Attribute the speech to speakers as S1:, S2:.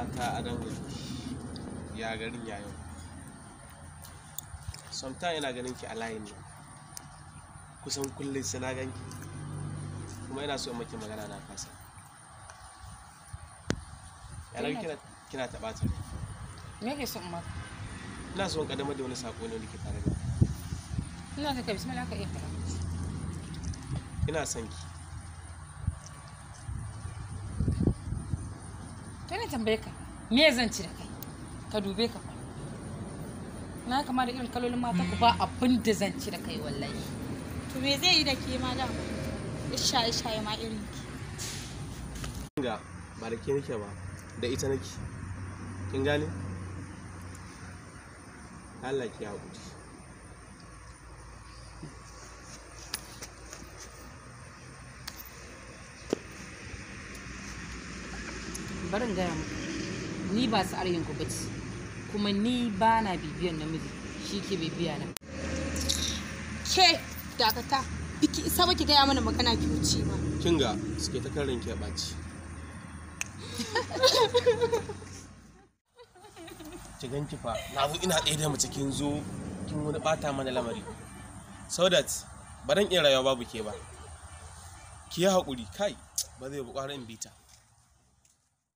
S1: Mata a dangaji ya garin ya yau. Sometimes ina ganin ki a layin nan. Kusan kullum sai na ganki. Kuma ina so in maki magana na kasa. Ya naga kina taɓa ta rai.
S2: Me kake so in maka?
S1: Ina so in kaddamar da wani sako ne wanda ke tare da ni.
S2: Ina so ka bismillah ka iya faɗa.
S1: Ina son ki.
S2: To ne tambaye ka, me zan ci da kai? Ka dube ka fa. Na kama da irin kalolin mata ku ba abin da zan ci da kai wallahi.
S3: To me zai yi da ke ma da? Shaye shaye ma irin ki.
S1: Ga ba da ke nake ba, da ita nake. Kin gane? Allah ki haƙuri.
S2: Bari in gaya muku, ni ba sa'ar ku bace, kuma ni ba na bibiyan namiji, shi ke bibiya na.
S3: Ke dakata, biki isa ba ki gaya mana magana ki wuce ba.
S1: Kin ga suke ta kan ranki ya ɓaci. Ki ganki fa, na zo ina ɗaya da mace kin zo kin wani ɓata mana lamari. So that ba dan iya rayuwa babu ke ba. Ki yi haƙuri kai ba zai bu ƙwara in bita.